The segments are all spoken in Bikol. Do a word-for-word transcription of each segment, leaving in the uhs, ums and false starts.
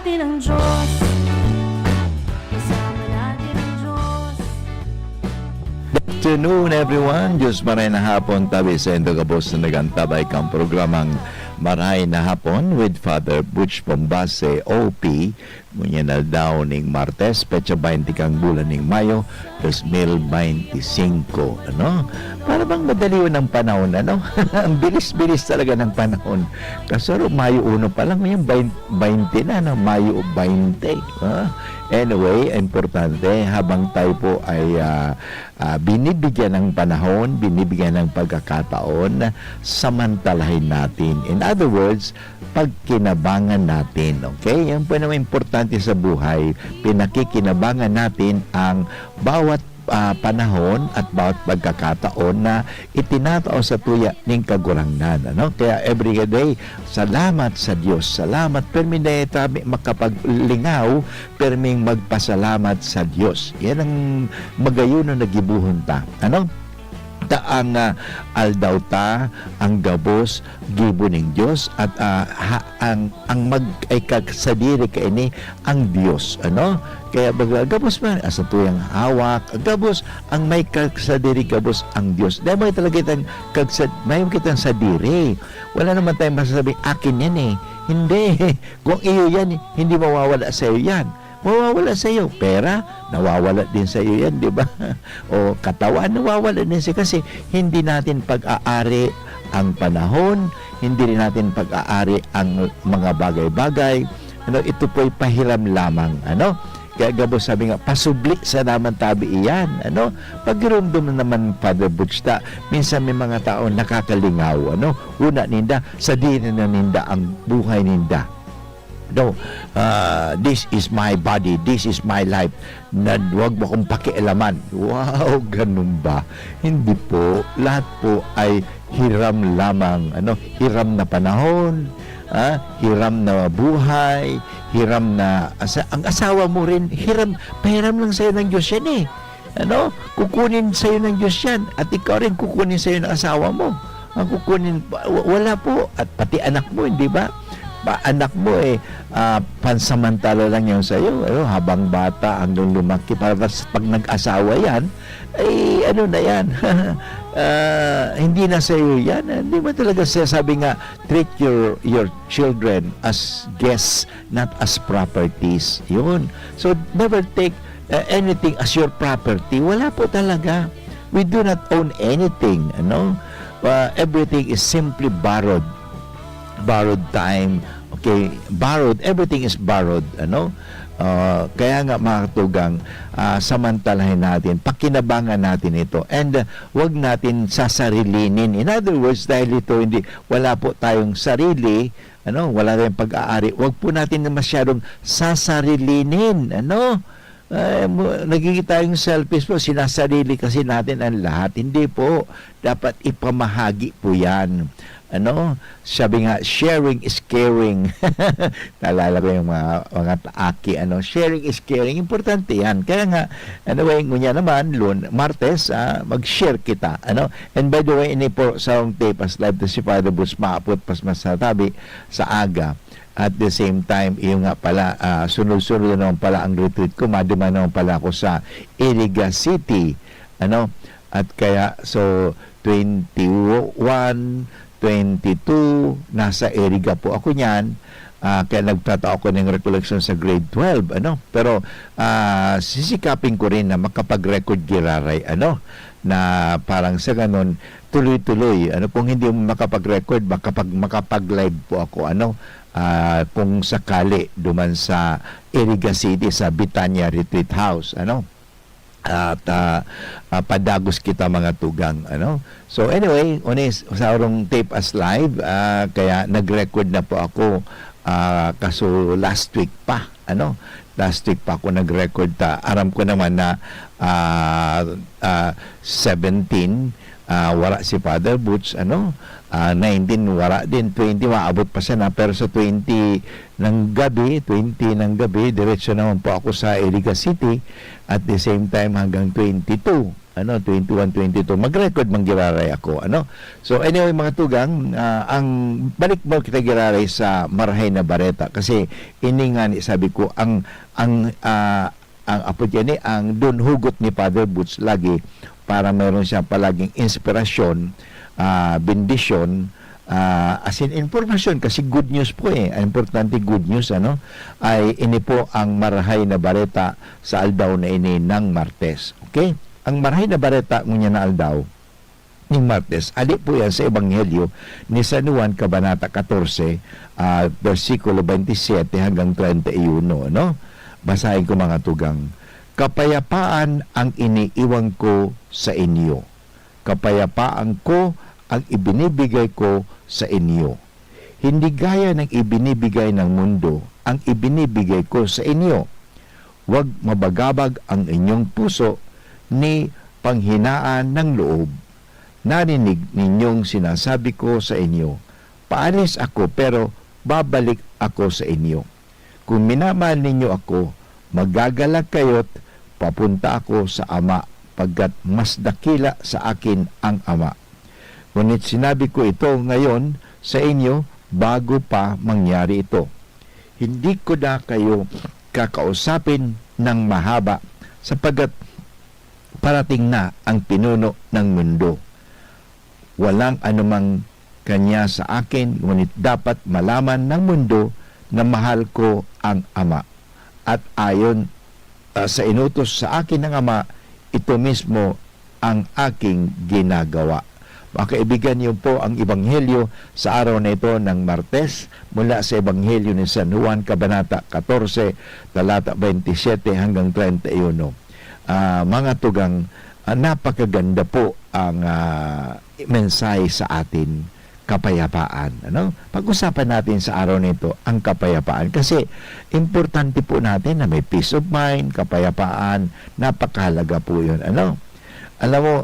Ng Diyos. Kasama natin ang Diyos. Good afternoon, everyone. Diyos maray na hapon, tabi sa indo gabos na nagantabay kang programang Maray na Hapon with Father Butch Pombase, O P. Ngunyan aldaw ning Martes, petsa baynte kang bulan ning Mayo, dos mil baynte singko, ano? Para bang madaliwan ang panahon, ano? Ang bilis-bilis talaga ng panahon. Kasaro, Mayo uno pa lang, ngayon bayn-, baynte na, no? Mayo baynte, ha? Anyway, importante, habang tayo po ay, ah, ah, binibigyan ng panahon, binibigyan ng pagkakataon, samantalahin natin. In other words, pagkinabangan natin, okay? Yan po naman importante sa buhay, pinakikinabangan natin ang bawat, ah, panahon at bawat pagkakataon na itinatao sa tuya ning Kagurangnan, ano? Kaya every day, salamat sa Diyos, salamat, permi na tabi makapaglingaw, perming magpasalamat sa Diyos. Yan ang magayon na nagibuhon ta, ano? Ta ang, ah, aldaw ta, ang gabos, gibo ning Diyos, at, ah, ha-, ang, ang mag-, ay kag-, sadiri kaini, ang Diyos, ano? Kaya baga, gabos man, asa tuyang hawak, gabos, ang may kag-, sadiri, gabos, ang Diyos. Dahil may talaga itang kag-, may kitang sadiri. Wala naman tayong masasabing, "Akin yan eh." Hindi. Kung iyo yan, hindi mawawala sa'yo yan. Mawawala sa'yo. Pera, nawawala din sa'yo yan, di ba? O katawan, nawawala din sa'yo. Kasi hindi natin pag-aari ang panahon, hindi rin natin pag-aari ang mga bagay-bagay. Ano, ito po'y pahiram lamang, ano? Kaya gabos sabi nga, pasubli sa naman tabi iyan, ano? Pagirumdom na naman, Father Butch, ta, minsan may mga tao nakakalingaw, ano? Una ninda, sadiri na ninda ang buhay ninda. No, ah, "This is my body, this is my life, na wag mo akong pakialaman." Wow, ganun ba? Hindi po. Lahat po ay hiram lamang, ano, hiram na panahon, ah, hiram na buhay, hiram na asa-, ang asawa mo rin, hiram, pahiram lang sa'yo ng Diyos yan eh. Ano? Kukunin sa'yo ng Diyos yan. At ikaw rin, kukunin sa'yo ng asawa mo. Ang kukunin, wa-, wala po. At pati anak mo, hindi ba? Pa, anak mo eh, ah, pansamantala lang yan sa'yo. Ano? Habang bata, hanggang lumaki. Para tas pag nag-asawa yan, ay ano na yan? Ah, hindi na sa'yo yan. Hindi mo talaga siya, sabi nga, "Treat your, your children as guests, not as properties." Yun. So, never take, uh, anything as your property. Wala po talaga. We do not own anything, ano? Uh, everything is simply borrowed. Borrowed time, okay? Borrowed, everything is borrowed, ano? Uh, kaya nga, mga katugang, uh, samantalahin natin, pakinabangan natin ito. And, uh, wag natin sasarilinin. In other words, dahil ito hindi, wala po tayong sarili, ano, wala tayong pag-aari, wag po natin na masyadong sasarilinin, ano? Ay, mo, nagiging tayong selfish po, sinasarili kasi natin ang lahat. Hindi po, dapat ipamahagi po yan. Ano? Sabi nga, "Sharing is caring." Naalala ko yung mga, mga aki, ano, "Sharing is caring." Importante yan. Kaya nga, anyway, ngunya naman, Lun-, Martes, ah, mag-share kita. Ano? And by the way, ini po sa tape as live to si Father Boots, maapot pas masatabi sa aga. At the same time, iyo nga pala, ah, sunod-sunod na naman pala ang retreat ko. Maduma naman pala ako sa Iriga City. Ano? At kaya, so, twenty-one, twenty-two, nasa Iriga po ako niyan. Ah, kaya nagtatao ako ng recollection sa grade twelve, ano? Pero, ah, sisikapin ko rin na makapag-record giraray, ano? Na parang sa ganun, tuloy-tuloy. Ano, kung hindi mo makapag-record, makapag-, makapag-live po ako, ano? Ah, kung sakali, duman sa Iriga City, sa Betania Retreat House, ano? At, ah, ah, padagos kita, mga tugang, ano? So, anyway, unis, sa urong tape as live, ah, kaya nag-record na po ako, ah, kaso last week pa, ano? Last week pa ako nag-record ta. Aram ko naman na, ah, ah, seventeen, ah, wara si Father Boots, ano? Ah, nineteen, wara din. Twenty, maabot pa sana. Pero sa twenty ng gabi, twenty ng gabi, diretso naman po ako sa Iriga City. At the same time, hanggang twenty-two. ano, twenty-one, twenty-two, mag-record man giraray ako, ano? So, anyway, mga tugang, ah, ang balik mo kita giraray sa Marahay na Bareta, kasi ini nga ni sabi ko, ang, ang, ah, ang apo diyan eh, ang dun hugot ni Father Boots lagi para mayroon siya palaging inspirasyon, ah, bendisyon, ah, as in, impormasyon, kasi good news po eh. Ang importante, good news, ano? Ay ini po ang Marahay na Bareta sa aldaw na ini ng Martes. Okay? Ang Marahay na Bareta ngunyan na aldaw, ning Martes, ali po yan sa Ebanghelyo ni San Juan, Kabanata katorse, ah, bersikulo twenty-seven hanggang treinta y uno, no? Basahin ko, mga tugang. "Kapayapaan ang iniiwan ko sa inyo. Kapayapaan ko ang ibinibigay ko sa inyo. Hindi gaya ng ibinibigay ng mundo ang ibinibigay ko sa inyo. Huwag mabagabag ang inyong puso ni panghinaan ng loob. Narinig ninyong sinasabi ko sa inyo, 'Paalis ako, pero babalik ako sa inyo.' Kung minamahal ninyo ako, magagalang kayo't papunta ako sa Ama, pagkat mas dakila sa akin ang Ama. Ngunit sinabi ko ito ngayon sa inyo bago pa mangyari ito. Hindi ko na kayo kakausapin ng mahaba, sapagkat parating na ang pinuno ng mundo. Walang anumang kanya sa akin, ngunit dapat malaman ng mundo na mahal ko ang Ama. At ayon, ah, sa inutos sa akin ng Ama, ito mismo ang aking ginagawa." Mga kaibigan, yun po ang ebanghelyo sa araw na ito ng Martes, mula sa Ebanghelyo ni San Juan, Kabanata katorse, talata twenty-seven hanggang treinta y uno. Ah, mga tugang, ah, napakaganda po ang, ah, mensahe sa atin, kapayapaan, ano? Pag-usapan natin sa araw na ito ang kapayapaan kasi importante po natin na may peace of mind, kapayapaan, napakahalaga po yun, ano? Alam mo,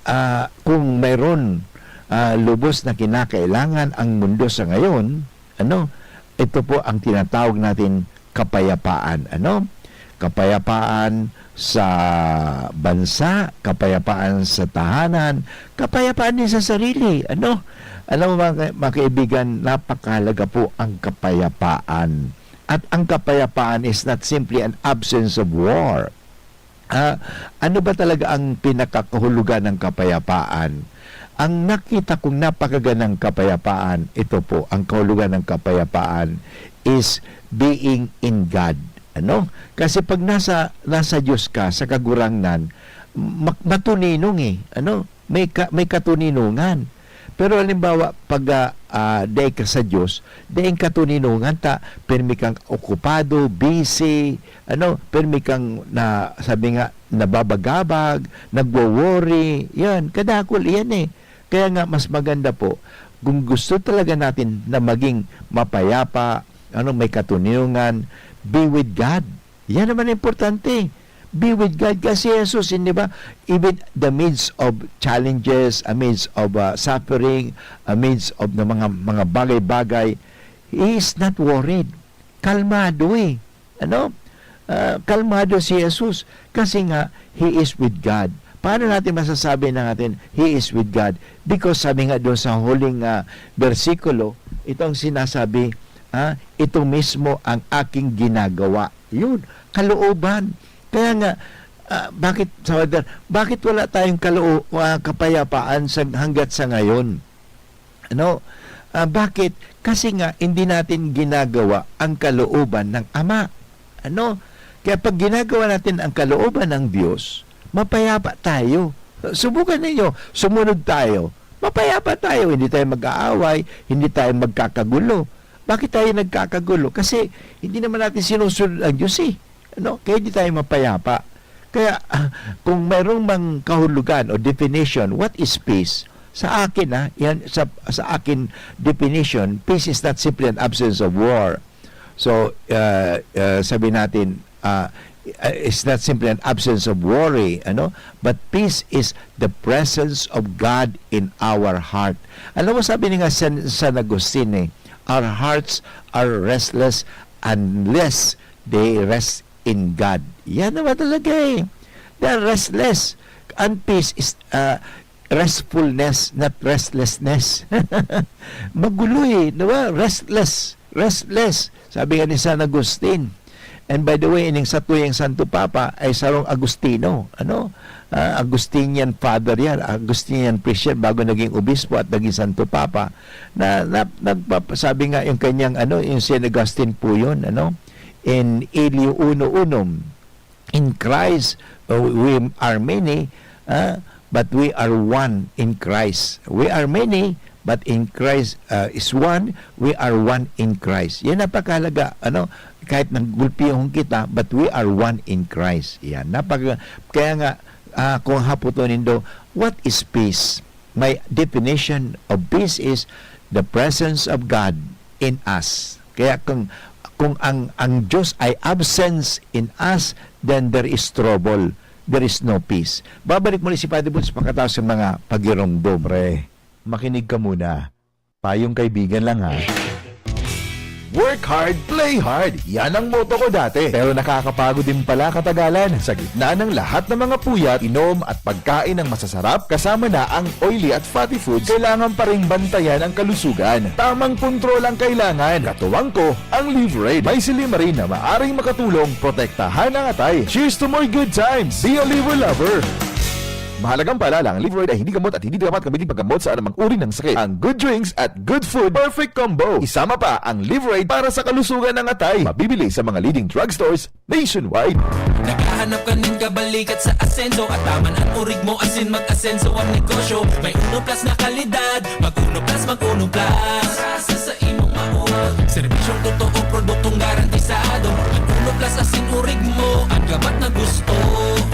ah, kung mayroon, ah, lubos na kinakailangan ang mundo sa ngayon, ano, ito po ang tinatawag natin kapayapaan, ano? Kapayapaan sa bansa, kapayapaan sa tahanan, kapayapaan din sa sarili, ano? Alam mo, mga, mga kaibigan, napakahalaga po ang kapayapaan. At ang kapayapaan is not simply an absence of war. Ah, ano ba talaga ang pinakakahulugan ng kapayapaan? Ang nakita kong napakagandang kapayapaan, ito po, ang kahulugan ng kapayapaan is being in God. Ano? Kasi pag nasa, nasa Diyos ka, sa Kagurangnan, mak-, matuninong eh. Ano? May ka-, may katuninongan. Pero halimbawa, pag, ah, ah, dai ka sa Diyos, dai ang katuninongan ta, pirmi kang okupado, busy, ano, pirmi kang na, sabi nga, nababagabag, nagwo-worry, yan, kadakul, yan eh. Kaya nga, mas maganda po, kung gusto talaga natin na maging mapayapa, ano, may katuninongan, be with God. Yan naman ang importante. Be with God. Kasi si Jesus, hindi ba, even the midst of challenges, amidst of, uh, suffering, amidst of na mga, mga bagay-bagay, He is not worried. Kalmado eh. Ano? Ah, kalmado si Jesus. Kasi nga, He is with God. Paano natin masasabi na natin, He is with God? Because sabi nga doon sa huling, ah, bersikulo, itong sinasabi, ah, "Ito mismo ang aking ginagawa." Yun, kalooban. Kaya nga, ah, bakit, sa order, bakit wala tayong kaloo-, ah, kapayapaan sa, hanggat sa ngayon? Ano? Ah, bakit? Kasi nga, hindi natin ginagawa ang kalooban ng Ama. Ano? Kaya pag ginagawa natin ang kalooban ng Diyos, mapayapa tayo. Subukan ninyo, sumunod tayo. Mapayapa tayo, hindi tayo mag-aaway, hindi tayo magkakagulo. Bakit tayo nagkakagulo? Kasi hindi naman natin sinusunod ang Diyos eh. Ano? Kaya hindi tayo mapayapa. Kaya, ah, kung mayroong mang kahulugan o definition, what is peace? Sa akin, ah, yan, sa, sa akin definition, peace is not simply an absence of war. So, ah, ah, sabi natin, ah, ah, it's not simply an absence of worry, ano? But peace is the presence of God in our heart. Alam mo, sabi ni nga San, San Agustin eh, "Our hearts are restless unless they rest in God." Yan naman talaga eh. They are restless. Ang peace is, ah, restfulness, not restlessness. Magulo eh, di ba? Restless. Restless. Sabi nga ni San Agustin. And by the way, ining satuyang Santo Papa ay sarong Agustino. Ano? Ah, Agustinian father yan. Agustinian priest yan bago naging obispo at naging Santo Papa. Na, na, nagpap-, sabi nga yung kanyang, ano, yung Saint Augustine po yun, ano? In Ilio uno unum, in Christ, uh, we are many, ah, but we are one in Christ. We are many, but in Christ, uh, is one. We are one in Christ. Yan napakahalaga, ano, kahit naggulpiyahon kita, but we are one in Christ. Yan. Napaka-, kaya nga, ah, kung haputon nindo, what is peace? My definition of peace is the presence of God in us. Kaya kung, kung ang, ang Diyos ay absence in us, then there is trouble. There is no peace. Babalik muli si Padre Boots pagkatapos ng mga pagirongdom. Pre, makinig ka muna. Payong kaibigan lang, ha. Work hard, play hard. Yan ang motto ko dati. Pero nakakapagod din pala katagalan. Sa gitna ng lahat ng mga puyat, inom at pagkain ng masasarap, kasama na ang oily at fatty foods, kailangan pa ring bantayan ang kalusugan. Tamang kontrol ang kailangan. Katuwang ko, ang Livraid. May silymarin na maaring makatulong protektahan ang atay. Cheers to more good times! Be a Liver Lover! Mahalagang paalala, ang Livraid ay hindi gamot at hindi dapat gamitin paggamot sa anumang uri ng sakit. Ang good drinks at good food, perfect combo. Isama pa ang Livraid para sa kalusugan ng atay. Mabibili sa mga leading drugstores nationwide. Naghahanap ka nin kabalikat sa asenso at taman ang urig mo asin mag-asenso ang negosyo. May Uno Plus na kalidad, mag Uno Plus, mag Uno Plus. Sa, sa, sa imong mauwag. Serbisyong totoo, produktong garantisado. Mag Uno Plus asin urig mo, ang gabat na gusto.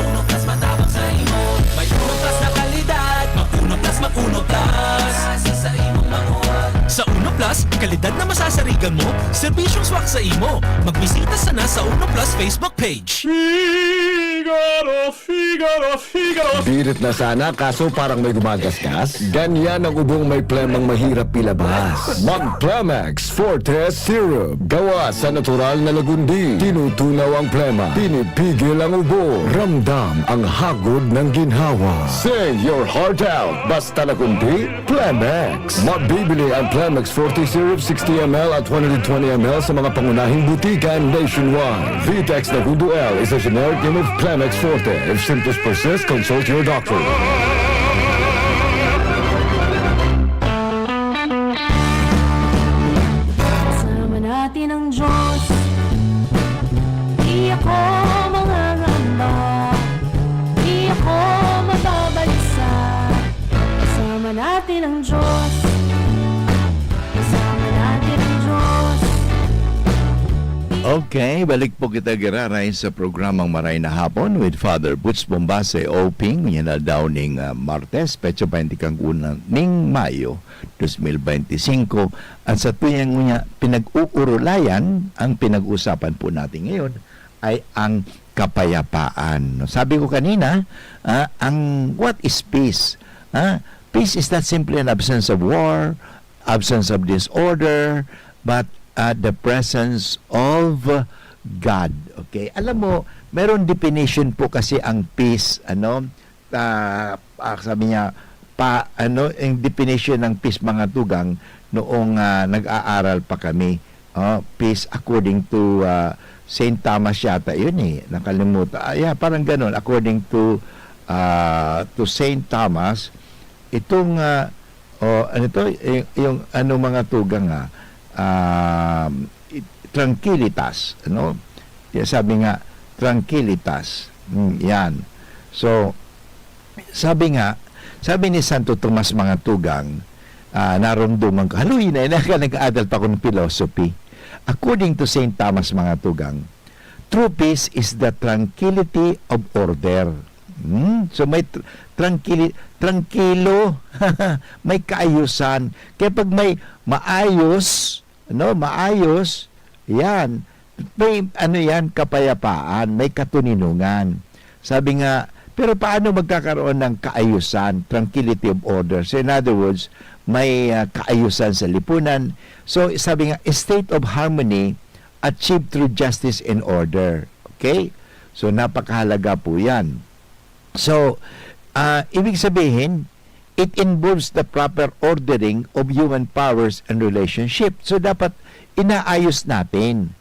Uno Plus matabang sa imo. May Uno Plus na kalidad, mag Uno Plus, mag Uno Plus. Sa, sa imong mauwag. Sa Uno Plus, kalidad na masasarigan mo, serbisyong swak sa imo. Magbisita sana sa Uno Plus Facebook page. Figaro, Figaro, Figaro. Birit na sana, kaso parang may gumagasgas. Ganyan ang ubong may plemang mahirap ilabas. Mag Plemex Forte Syrup. Gawa sa natural na lagundi. Tinutunaw ang plema. Pinipigil ang ubo. Ramdam ang hagod ng ginhawa. Sing your heart out. Basta lagundi, Plemex. Mabibili ang Plemex Forte Syrup sixty M L at one hundred twenty M L sa mga pangunahing butika nationwide. Vitex Nagundo L is a generic name of Plemex Forte. If symptoms persist, consult your doctor. Kasama natin ang Diyos. Di ako mangangamba. Di ako mababalisa. Kasama natin ang Diyos. Kasama natin ang Diyos. Okay, balik po kita giraray sa programang Maray na Hapon with Father Butch Bombase, O P, ngunyan na daw ning, ah, Martes, petsa baynte kan una ning Mayo, dos mil baynte singko. At sa tuyang ngunyan, pinag-uurulayan, ang pinag-uusapan po natin ngayon ay ang kapayapaan. No? Sabi ko kanina, ah, ang what is peace? Ah, peace is not simply an absence of war, absence of disorder, but, ah, the presence of God. Okay? Alam mo, meron definition po kasi ang peace, ano? Ah, ah, sabi niya, pa, ano, yung definition ng peace, mga tugang, noong, ah, nag-aaral pa kami. Oh, peace according to, ah, Saint Thomas yata yun eh. Nakalimutan. Ah, yeah, parang ganun. According to, ah, to Saint Thomas, itong, ah, oh, ano to? Y-, yung ano, mga tugang, ah, um, i-, tranquilitas, ano? Kaya sabi nga, tranquilitas. Hmm, yan. So, sabi nga, sabi ni Santo Tomas, mga tugang, ah, naromdoman ko, haloy na, na, nag-aadal pa akong philosophy. According to Saint Thomas, mga tugang, true peace is the tranquility of order. Hmm? So, may tr-, tranquili-, tranquilo, may kaayusan. Kaya pag may maayos, ano, maayos, yan. May, ano yan, kapayapaan, may katoninongan. Sabi nga, pero paano magkakaroon ng kaayusan, tranquility of order? So, in other words, may, ah, kaayusan sa lipunan. So, sabi nga, a state of harmony achieved through justice and order. Okay? So, napakahalaga po yan. So, Ah, ibig sabihin, it involves the proper ordering of human powers and relationship. So, dapat inaayos natin.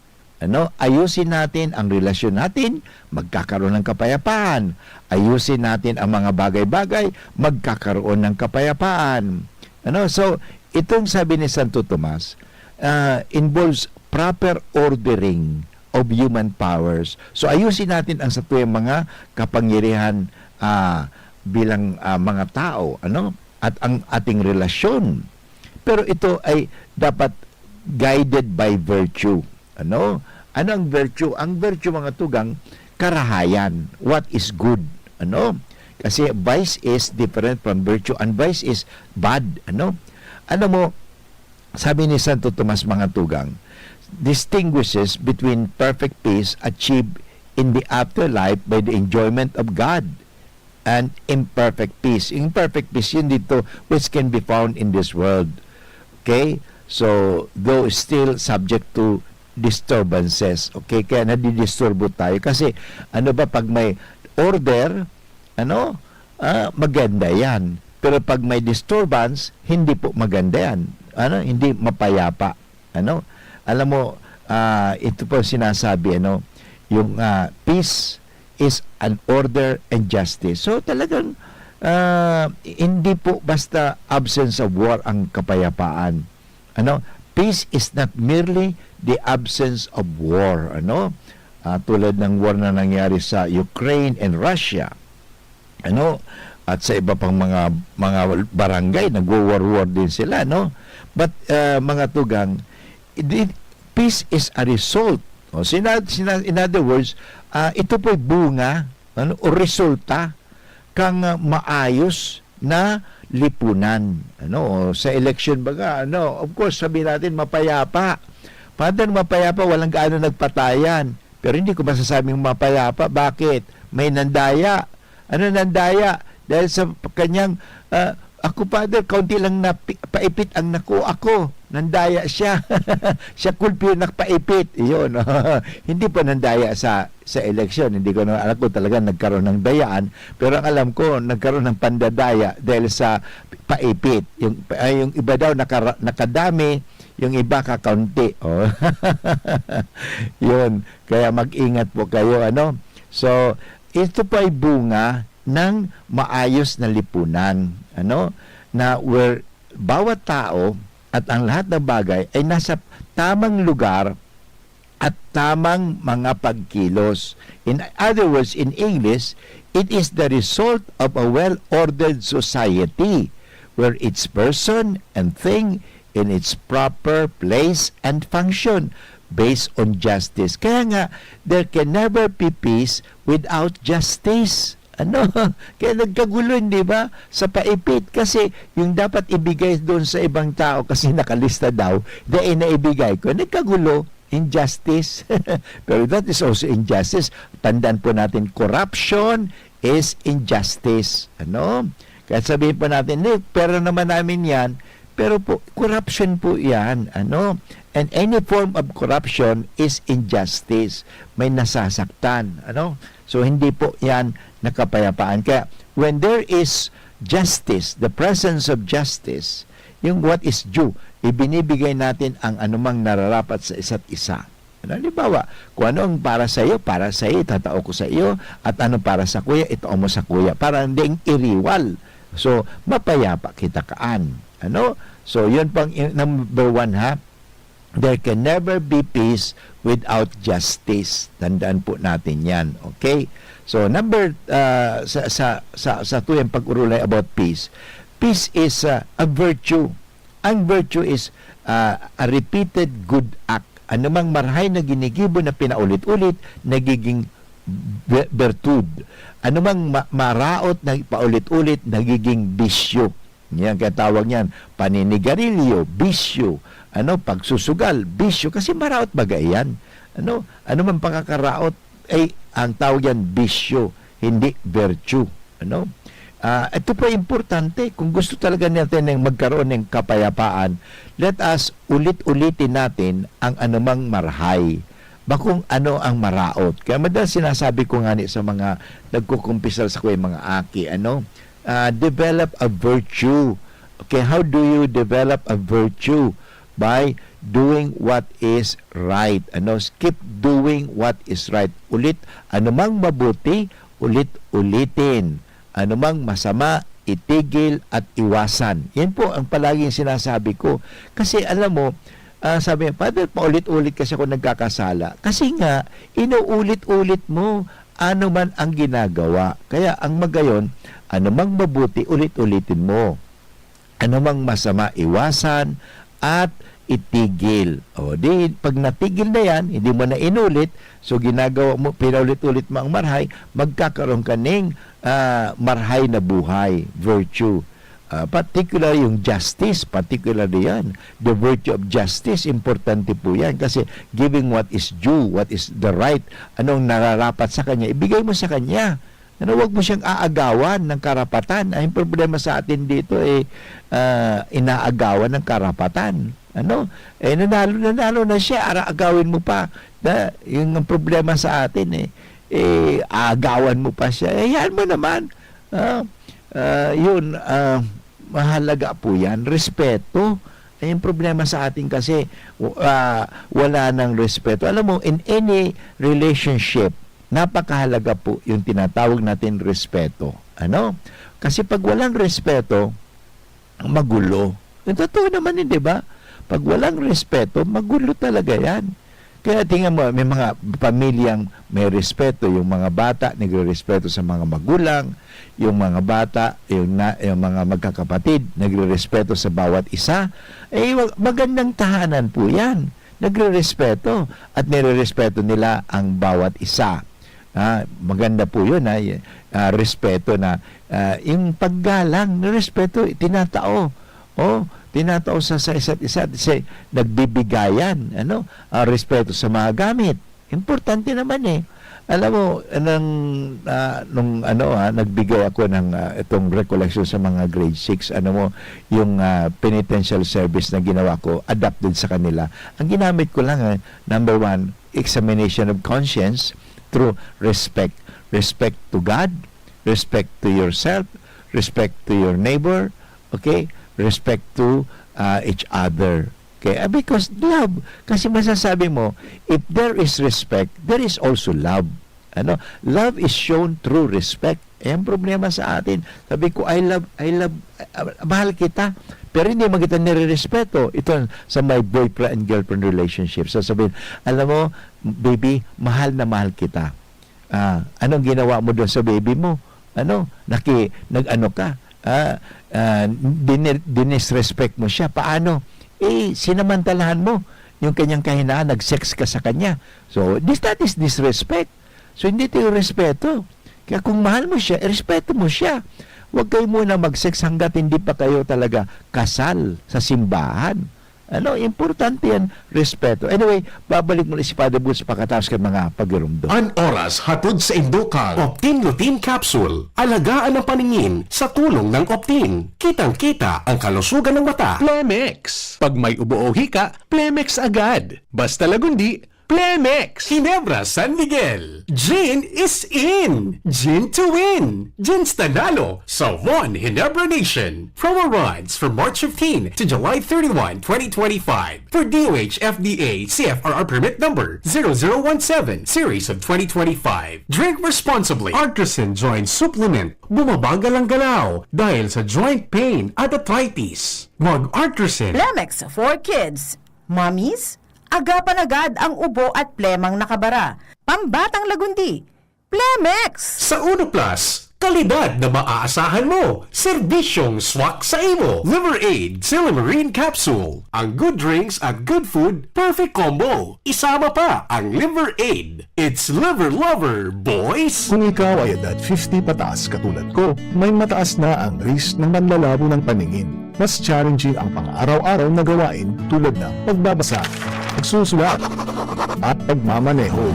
Ano? Ayusin natin ang relasyon natin, magkakaroon ng kapayapaan. Ayusin natin ang mga bagay-bagay, magkakaroon ng kapayapaan. Ano? So, itong sabi ni Santo Tomas, ah, involves proper ordering of human powers. So, ayusin natin ang satuyang mga kapangyarihan, ah, bilang, ah, mga tao, ano? At ang ating relasyon. Pero ito ay dapat guided by virtue. Ano? Ano ang virtue? Ang virtue, mga tugang, karahayan. What is good? Ano? Kasi vice is different from virtue, and vice is bad. Ano? Alam mo, sabi ni Santo Tomas, mga tugang, distinguishes between perfect peace achieved in the afterlife by the enjoyment of God and imperfect peace. Imperfect peace, yun dito, which can be found in this world. Okay? So, though still subject to disturbances. Okay? Kaya nadidisturbo tayo. Kasi, ano ba, pag may order, ano, ah, maganda yan. Pero pag may disturbance, hindi po maganda yan. Ano, hindi mapayapa. Ano? Alam mo, ah, ito po sinasabi, ano, yung, ah, peace is an order and justice. So, talagang, ah, hindi po basta absence of war ang kapayapaan. Ano? Peace is not merely the absence of war. Ano? Ah, tulad ng war na nangyari sa Ukraine and Russia. Ano? At sa iba pang mga, mga barangay, nagwo-war-war din sila, no? But, ah, mga tugang, it, it, peace is a result. O, sina-, sina-, in other words, ah, ito po'y bunga, ano, o resulta kang, ah, maayos na lipunan. Ano, o, sa eleksyon baga, ano, of course, sabi natin, mapayapa. Father, mapayapa, walang gaano nagpatayan. Pero hindi ko masasabing mapayapa. Bakit? May nandaya. Ano nandaya? Dahil sa kanyang, ah, "Ako, Father, kaunti lang na pi-, paipit ang nakuha ko." Nandaya siya. Siya kulpi yung nagpaipit. Iyon. Hindi pa nandaya sa, sa eleksyon. Hindi ko na alam kung talaga nagkaroon ng dayaan. Pero ang alam ko, nagkaroon ng pandadaya dahil sa paipit. Yung, ay, yung iba daw nakara-, nakadami, yung iba kakaunti. Oh. Yun. Kaya mag-ingat po kayo, ano? So, ito po ay bunga ng maayos na lipunan, ano? Na where bawat tao at ang lahat ng bagay ay nasa tamang lugar at tamang mga pagkilos. In other words, in English, it is the result of a well-ordered society where each person and thing in its proper place and function based on justice. Kaya nga, there can never be peace without justice. Ano? Kaya nagkagulo, di ba? Sa paipit. Kasi yung dapat ibigay doon sa ibang tao kasi nakalista daw, dahil na ibigay ko. Nagkagulo, injustice. Pero that is also injustice. Tandaan po natin, corruption is injustice. Ano? Kahit sabihin po natin, "Hindi, pera naman namin yan." Pero po, corruption po yan. Ano? And any form of corruption is injustice. May nasasaktan. Ano? So, hindi po yan nakapayapaan. Kaya, when there is justice, the presence of justice, yung what is due, ibinibigay natin ang anumang nararapat sa isa't isa. Ano, halimbawa, kung ano ang para sa iyo, para sa iyo, itatao ko sa iyo, at ano para sa kuya, itao mo sa kuya, para hindi iriwal. So, mapayapa kita kaan. Ano? So, yun pang i-, number one, ha. There can never be peace without justice. Tandaan po natin yan. Okay? So, number, ah, sa, sa, sa, sa tuyang pag-urulay about peace, peace is, ah, a virtue. Ang virtue is, ah, a repeated good act. Anumang marahay na ginigibo na pinaulit-ulit, nagiging ve-, bertud. Anumang ma-, maraot na paulit-ulit, nagiging bisyo. Yan, kaya tawag niyan, paninigarilyo, bisyo, ano, pagsusugal, bisyo, kasi maraot baga iyan. Ano, anumang pagkakaraot, ay, ang tawag yan, bisyo, hindi virtue. Ano? Ah, ito pa importante, kung gusto talaga natin ng magkaroon ng kapayapaan, let us ulit-ulitin natin ang anumang marahay. Bakong ano ang maraot. Kaya madalas sinasabi ko nga ni sa mga nagkukumpisal sa kuya, mga aki, ano, uh, develop a virtue. Okay, how do you develop a virtue? By doing what is right. Ano, keep doing what is right. Ulit, anumang mabuti, ulit-ulitin. Anumang masama, itigil at iwasan. Yan po ang palaging sinasabi ko. Kasi alam mo, ah, sabi niya, "Father, paulit-ulit kasi ako nagkakasala." Kasi nga, inuulit-ulit mo ano man ang ginagawa. Kaya ang magayon, anumang mabuti, ulit-ulitin mo. Anumang masama, iwasan at itigil. O di, pag natigil na yan, hindi mo na inulit, so ginagawa mo, pinaulit-ulit mo ang marhay, magkakaroon ka ning, ah, marhay na buhay, virtue. Ah, particular yung justice, particular yan. The virtue of justice, importante po yan. Kasi giving what is due, what is the right, anong nararapat sa kanya, ibigay mo sa kanya. Ano, wag mo siyang aagawan ng karapatan. Ay, yung problema sa atin dito, eh, ah, inaagawan ng karapatan. Ano? Eh, nanalo, nanalo na siya, ara-, agawin mo pa. Na, yung ang problema sa atin, eh, eh, aagawan mo pa siya. Eh, hayaan mo naman. Ah, ah, yun, ah, mahalaga po yan. Respeto. Eh, yung problema sa atin kasi, w-, ah, wala nang respeto. Alam mo, in any relationship, napakahalaga po yung tinatawag natin respeto. Ano? Kasi pag walang respeto, magulo. Yung totoo naman yun, di ba? Pag walang respeto, magulo talaga yan. Kaya tingnan mo, may mga pamilyang may respeto, yung mga bata nagre-respeto sa mga magulang, yung mga bata, yung, na, yung mga magkakapatid nagre-respeto sa bawat isa. Eh, wa-, magandang tahanan po yan. Nagre-respeto at nire-respeto nila ang bawat isa. Ah, maganda po yun, ah, y-, ah, respeto na, ah, yung paggalang, respeto, tinatao. Oh, tinatao sa, sa isa't isa, sa nagbibigayan, ano, ah, respeto sa mga gamit. Importante naman eh. Alam mo, nang, ah, nung ano, ah, nagbigay ako ng, ah, itong recollection sa mga grade six, ano mo, yung, ah, penitential service na ginawa ko, adapted sa kanila. Ang ginamit ko lang, eh, number one, examination of conscience through respect. Respect to God, respect to yourself, respect to your neighbor, okay? Respect to, ah, each other. Okay? Ah, because love, kasi masasabi mo, if there is respect, there is also love. Ano? Love is shown through respect. Eh, ang problema sa atin, sabi ko, "I love, I love, ah, mahal kita." Pero hindi man kita nire-respeto. Ito sa my boyfriend and girlfriend relationship. So, sabihin, "Alam mo, baby, mahal na mahal kita. Ah, anong ginawa mo doon sa baby mo? Ano, naki-, nag-ano ka? Ah, ah, dini-, dinisrespect mo siya. Paano?" Eh, sinamantalahan mo yung kanyang kahinaan, nag-sex ka sa kanya. So, this, that is disrespect. So, hindi ito yung respeto. Kaya kung mahal mo siya, irespeto mo siya. Huwag kayo muna mag-sex hanggat hindi pa kayo talaga kasal sa simbahan. Ano, importante yan, respeto. Anyway, babalik muna si Father Boots pagkatapos kan mga pagirumdom. An oras hatod sa indo kan Optin Lutein Capsule. Alagaan ang paningin sa tulong ng Optin. Kitang-kita ang kalusugan ng mata. Plemex. Pag may ubo o hika, Plemex agad. Basta Lagundi, Plemex! Ginebra San Miguel, Gin is in! Gin to win! Gin Stanalo sa One Ginebra Nation. Promo runs from March fifteen to July thirty-one, twenty twenty-five. For D O H F D A C F R R permit number zero zero one seven series of twenty twenty-five. Drink responsibly. Artisan Joint Supplement. Bumabagal ang galaw dahil sa joint pain at arthritis. Mag Artisan. Plemex for kids. Mommies, agapan agad ang ubo at plemang nakabara. Pambatang Lagundi, Plemex! Sa Uno Plus, kalidad na maaasahan mo, serbisyong swak sa imo. Liver Aid Silymarin Capsule, ang good drinks at good food, perfect combo. Isama pa ang Liver Aid. It's Liver Lover, boys! Kung ikaw ay edad fifty pataas katulad ko, may mataas na ang risk ng panlalabo ng paningin. Mas challenging ang pang-araw-araw na gawain tulad ng pagbabasa, pagsusulat, at pagmamaneho.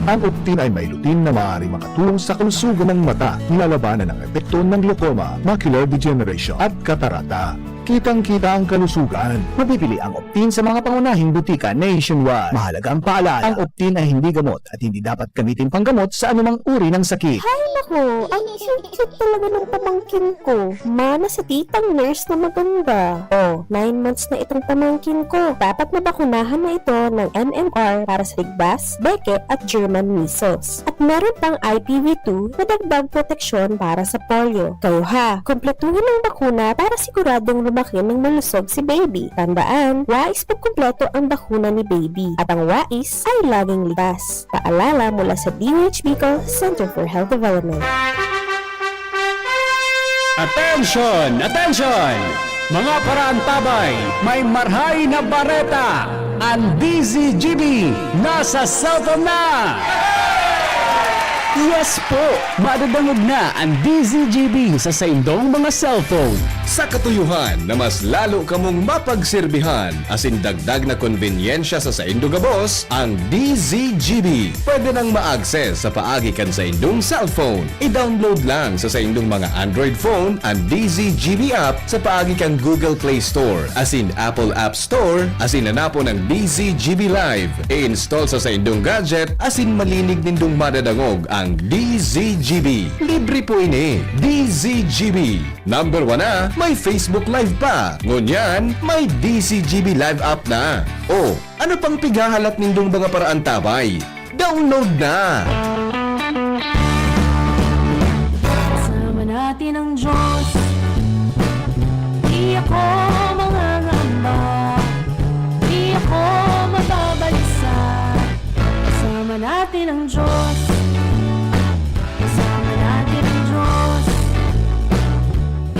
Ang Optin ay may lutein na maaaring makatulong sa kalusugan ng mata, nilalabanan ang epekto ng glaucoma, macular degeneration, at katarata. Kitang-kita ang kalusugan. Mabibili ang Optin sa mga pangunahing butika nationwide. Mahalagang paalala, ang Optin ay hindi gamot at hindi dapat gamitin panggamot sa anumang uri ng sakit. Hay naku, ang cute-cute talaga ng pamangkin ko. Mana sa titang nurse na maganda. Oh, nine months na itong pamangkin ko. Dapat nabakunahan na ito ng M M R para sa ligbas, beke at German measles. At meron pang I P V two na dagdag proteksyon para sa polio. Kayo ha, kompletuhin ang bakuna para siguradong lumaki ng malusog si baby. Tandaan, wais pag kumpleto ang bakuna ni baby. At ang wais ay laging ligtas. Paalala mula sa D O H Bicol Center for Health Development. Attention! Attention! Mga paraantabay, may marhay na bareta! Ang D Z G B nasa cellphone na! Yes po! Madadangog na ang D Z G B sa saindong mga cellphone. Sa katuyuhan na mas lalo kamong mapagserbihan asin dagdag na konbenyensya sa saindo gabos, ang D Z G B pwede nang ma-access sa paagi kan saindong cellphone. I-download lang sa saindong mga Android phone ang D Z G B app sa paagi kan Google Play Store asin Apple App Store asin hanapon ang D Z G B Live. I-install sa saindong gadget asin malinig nindong madadangog ang D Z G B. Libre po ini. D Z G B. Number one na, may Facebook Live pa. Ngunyan, may D Z G B Live app na. O, ano pang pighahalat nindong mga paraantabay? Download na! Kasama natin ang Diyos. Di ako mangangamba. Di ako mababalisa. Kasama natin ang Diyos. Kasama natin ang Diyos.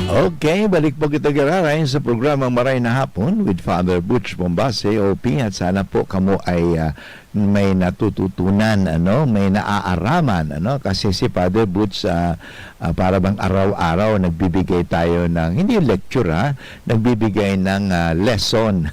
Okay, balik po kita, giraray, sa programang Maray na Hapon with Father Butch Bombase, O P, at sana po kamo ay, ah, may natututunan, ano, may naaaraman, ano, kasi si Father Butch, ah, ah, para bang araw-araw nagbibigay tayo ng, hindi yung lecture, ha, nagbibigay ng, ah, lesson.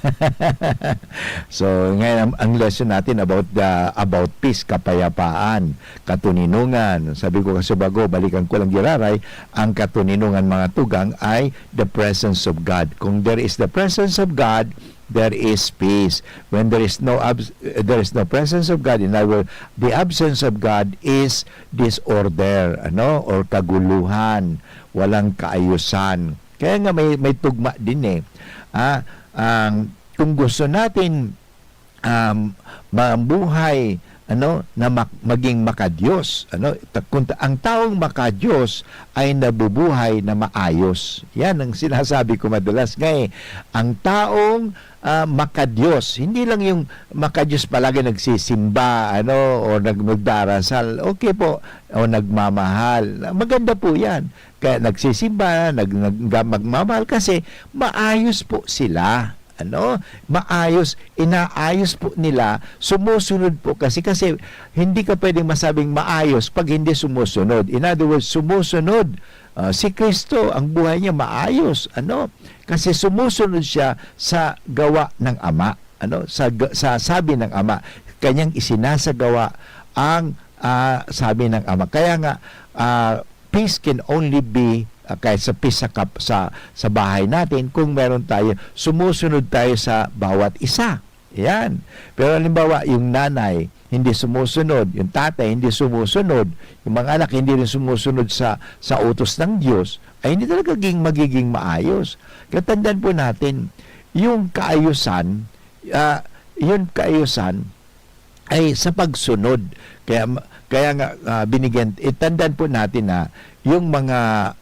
So, ngayon, ang, ang lesson natin about the, about peace, kapayapaan, katoninongan. Sabi ko kasi bago, balikan ko lang, giraray, ang katoninongan, mga tugang, ay the presence of God. Kung there is the presence of God, there is peace. When there is no abs-, there is no presence of God, in other words, the absence of God is disorder, ano, or kaguluhan, walang kaayusan. Kaya nga may, may tugma din eh. Ah, ang, kung gusto natin, um, mabuhay, ano, na mak-, maging makadiyos, ano, ta-, kung ta-, ang taong makadiyos ay nabubuhay na maayos. Yan ang sinasabi ko madalas nga eh. Ang taong, ah, makadiyos, hindi lang yung makadiyos palagi nagsisimba, ano, o nag-, nagdarasal, okay po, o nagmamahal. Maganda po yan. Kaya nagsisimba, nag-, nag-, magmamahal kasi maayos po sila. Ano? Maayos, inaayos po nila, sumusunod po kasi, kasi hindi ka pwedeng masabing maayos pag hindi sumusunod. In other words, sumusunod, ah, si Kristo, ang buhay niya maayos. Ano? Kasi sumusunod siya sa gawa ng Ama. Ano? Sa ga-, sa sabi ng Ama, kanyang isinasagawa ang, ah, sabi ng Ama. Kaya nga, ah, peace can only be, ah, kahit sa peace sa kap-, sa, sa bahay natin, kung meron tayo, sumusunod tayo sa bawat isa. Yan. Pero halimbawa, yung nanay, hindi sumusunod, yung tatay, hindi sumusunod, yung mga anak, hindi rin sumusunod sa, sa utos ng Diyos, ay hindi talaga ging-, magiging maayos. Kaya tandaan po natin, yung kaayusan, ah, yung kaayusan, ay sa pagsunod. Kaya ma-, kaya nga, ah, binigyan, eh, tandaan po natin na yung mga,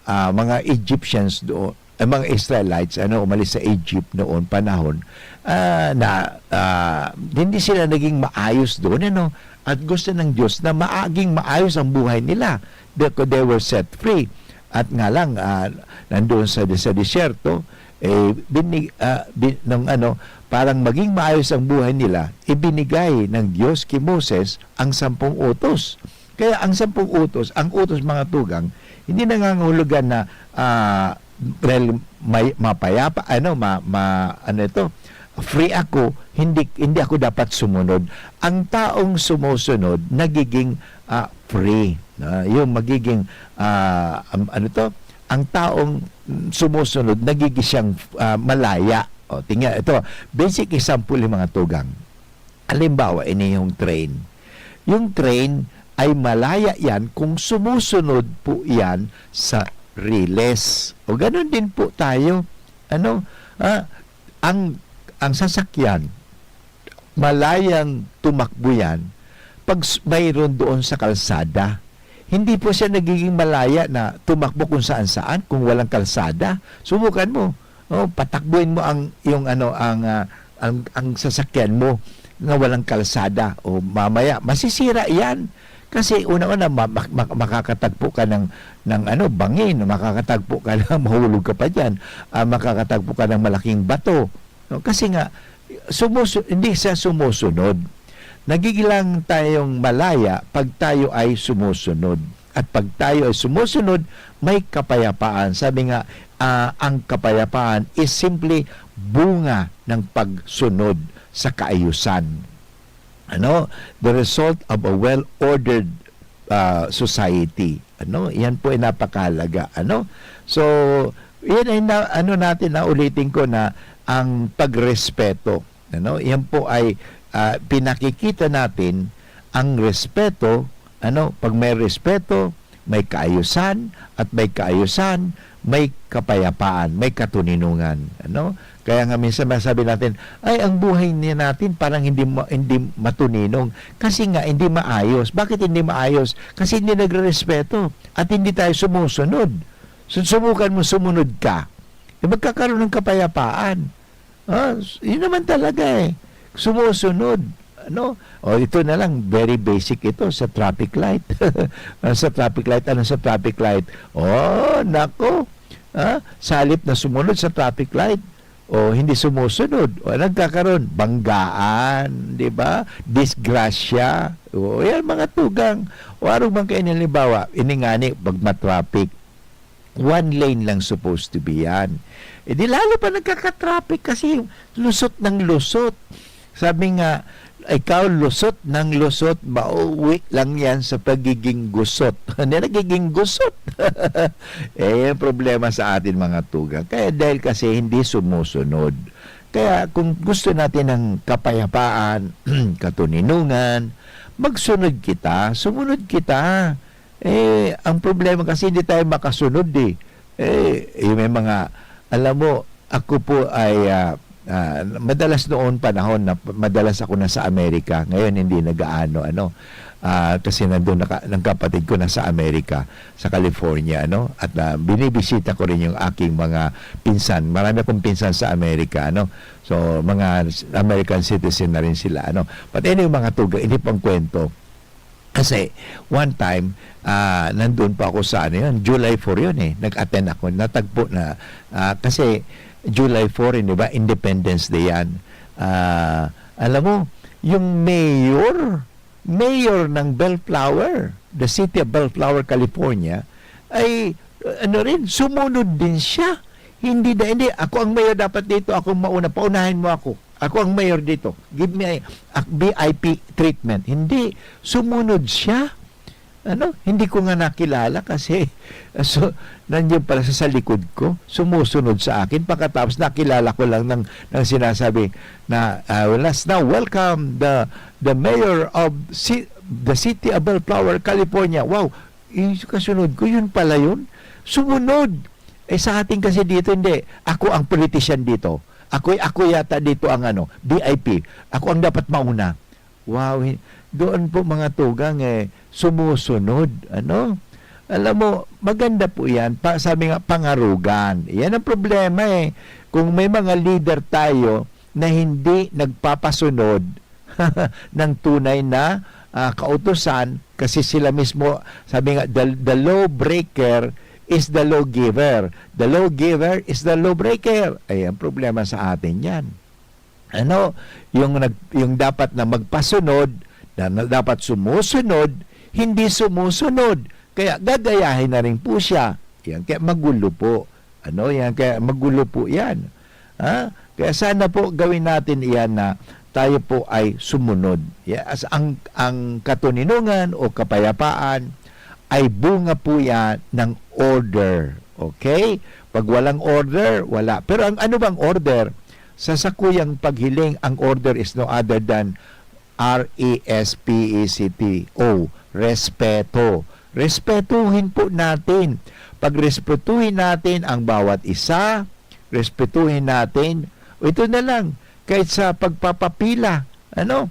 ah, mga Egyptians doon, ang mga Israelites, ano, umalis sa Egypt noon panahon, ah, na, ah, hindi sila naging maayos doon, ano, at gusto ng Diyos na maging maayos ang buhay nila. They, they were set free. At nga lang, ah, nandoon sa, sa disyerto, eh, binig-, ah, bi-, nung ano, parang maging maayos ang buhay nila, ibinigay ng Diyos kay Moses ang sampung utos. Kaya ang sampung utos, ang utos, mga tugang, hindi nangangahulugan na, ah, dahil may, mapayapa, ano, ma-, ma-, ano ito, free ako, hindi, hindi ako dapat sumunod. Ang taong sumusunod, nagiging, ah, free. Ah, yung magiging, ah, am-, ano to, ang taong sumusunod, nagiging siyang, ah, malaya. O, tingnan, ito, basic example yung mga tugang. Halimbawa, ini yung train. Yung train ay malaya yan kung sumusunod po yan sa riles. O, ganun din po tayo. Ano? Ah, ang, ang sasakyan, malayang tumakbo yan pag s-, mayroon doon sa kalsada. Hindi po siya nagiging malaya na tumakbo kung saan-saan kung walang kalsada. Subukan mo. Oh, patakbuhin mo ang, yung ano, ang, ah, ang, ang sasakyan mo na walang kalsada. O mamaya, masisira yan. Kasi una-una, ma-, ma-, ma-, makakatagpo ka ng, ng ano, bangin, makakatagpo ka ng, mahulog ka pa dyan, ah, makakatagpo ka ng malaking bato. No? Kasi nga, sumusu-, hindi siya sumusunod. Nagigilang tayong malaya pag tayo ay sumusunod. At pag tayo ay sumusunod, may kapayapaan. Sabi nga, ah, ang kapayapaan is simply bunga ng pagsunod sa kaayusan. Ano? The result of a well-ordered, ah, society. Ano? Yan po ay napakahalaga. Ano? So, yan ay na, ano natin, na ulitin ko na ang pagrespeto. Ano? Yan po ay, ah, pinakikita natin ang respeto. Ano? Pag may respeto, may kaayusan, at may kaayusan, may kapayapaan, may katoninongan. Ano? Kaya nga minsan masabi natin, "Ay, ang buhay niya natin parang hindi ma-, hindi matoninong." Kasi nga, hindi maayos. Bakit hindi maayos? Kasi hindi nagrerespeto at hindi tayo sumusunod. So, subukan mo sumunod ka. Eh, magkakaroon ng kapayapaan. Ah, s-, yun naman talaga eh. Sumusunod. Ano? O, ito na lang, very basic ito sa traffic light. Ah, sa traffic light, ano sa traffic light? Oh, nako. Ah, sa halip na sumunod sa traffic light, o hindi sumusunod, o nagkakaroon, banggaan, di ba? Disgrasya. O, yan, mga tugang. O, arog man kayo, halimbawa, ini ngani, pag matraffic, one lane lang supposed to be yan. Eh, di lalo pa nagkaka-traffic kasi lusot ng lusot. Sabi nga, ikaw lusot ng lusot, mauwi lang yan sa pagiging gusot. Hindi nagiging gusot. Eh, yung problema sa atin, mga tugang. Kaya dahil kasi hindi sumusunod. Kaya kung gusto natin ng kapayapaan, katoninongan, magsunod kita, sumunod kita. Eh, ang problema kasi hindi tayo makasunod eh. Eh, yung may mga, alam mo, ako po ay, ah, ah, madalas noon panahon na madalas ako nasa Amerika. Ngayon hindi nag-aano, ano. Ah, kasi nandun naka-, ng kapatid ko nasa Amerika, sa California, ano. At, ah, binibisita ko rin yung aking mga pinsan. Marami akong pinsan sa Amerika, ano. So, mga American citizen na rin sila, ano. But anyway, mga tugang, hindi pang kwento. Kasi, one time, ah, nandun pa ako sa, ano yun, July four yun eh. Nag-attend ako, natagpo na, ah, kasi July four yun, di ba? Independence Day yan. Ah, alam mo, yung mayor, mayor ng Bellflower, the city of Bellflower, California, ay, ano rin, sumunod din siya. Hindi na, hindi, "Ako ang mayor dapat dito, ako ang mauna, paunahin mo ako. Ako ang mayor dito. Give me a, a V I P treatment." Hindi, sumunod siya. Ano, hindi ko nga nakilala kasi, so, nandiyan pala siya sa likod ko, sumusunod sa akin. Pagkatapos, nakilala ko lang ng, ng sinasabi na, ah, "Let's now welcome the, the mayor of ci-, the city of Bellflower, California." Wow, yung kasunod ko, yun pala yun. Sumunod. Eh, sa atin kasi dito, hindi. Ako ang politician dito. Ako, ako yata dito ang ano, V I P. Ako ang dapat mauna. Wow, hi-, doon po mga tugang eh, sumusunod, ano? Alam mo, maganda po yan. Pa, sabi nga, pangarugan. Yan ang problema eh. Kung may mga leader tayo na hindi nagpapasunod ng tunay na, ah, kautusan, kasi sila mismo, sabi nga, "The, the law breaker is the law giver. The law giver is the law breaker." Ay, ang problema sa atin yan. Ano, yung nag-, yung dapat na magpasunod, na, na dapat sumusunod, hindi sumusunod. Kaya gagayahin na rin po siya. Yan, kaya magulo po. Ano, yan, kaya magulo po yan. Ha? Kaya sana po gawin natin iyan na tayo po ay sumunod. Ya-, as ang, ang katoninongan o kapayapaan ay bunga po yan ng order. Okay? Pag walang order, wala. Pero ang ano bang order? Sa sakuyang paghiling, ang order is no other than R E S P E C T O, respeto. Respetuhin po natin. Pagrespetuhin natin ang bawat isa, respetuhin natin. O ito na lang, kahit sa pagpapapila, ano?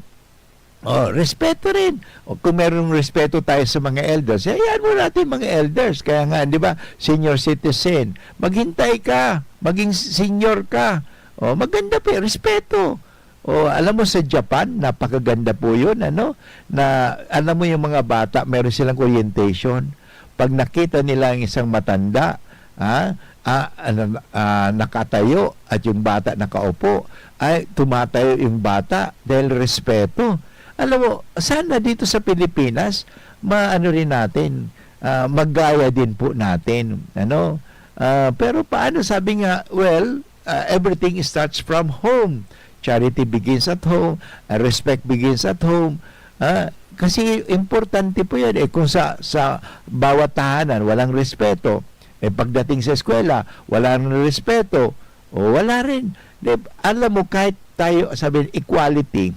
Oh, respeto rin. O, kung merong respeto tayo sa mga elders, hayaan mo natin mga elders. Kaya nga, di ba, senior citizen, maghintay ka, maging senior ka. Oh, maganda po, respeto. Oh, alam mo sa Japan, napakaganda po 'yun, ano? Na alam mo yung mga bata, meron silang orientation. Pag nakita nila ang isang matanda, ha, ah, ano, ah, nakatayo at yung bata nakaupo, ay tumatayo yung bata dahil respeto. Alam mo, sana dito sa Pilipinas, maano rin natin, ah, magaya din po natin, ano? Ah, pero paano sabi nga, well, ah, everything starts from home. Charity begins at home, ah, respect begins at home. Ah, kasi importante po 'yan, eh, kung sa, sa bawat tahanan walang respeto, eh, pagdating sa eskwela, wala rin respeto, o wala rin. Di, alam mo, kahit tayo, sabi, equality,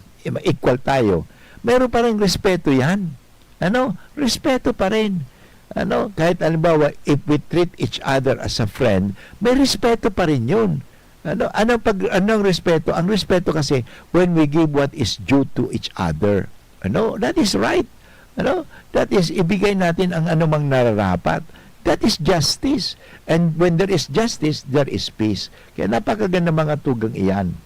equal tayo, meron pa rin respeto 'yan. Ano? Respeto pa rin. Ano? Kahit halimbawa, if we treat each other as a friend, may respeto pa rin 'yun. Ano? Anong pag-, anong respeto? Ang respeto kasi, when we give what is due to each other. Ano? That is right. Ano? That is, ibigay natin ang anumang nararapat. That is justice. And when there is justice, there is peace. Kaya napakaganda mga tugang iyan.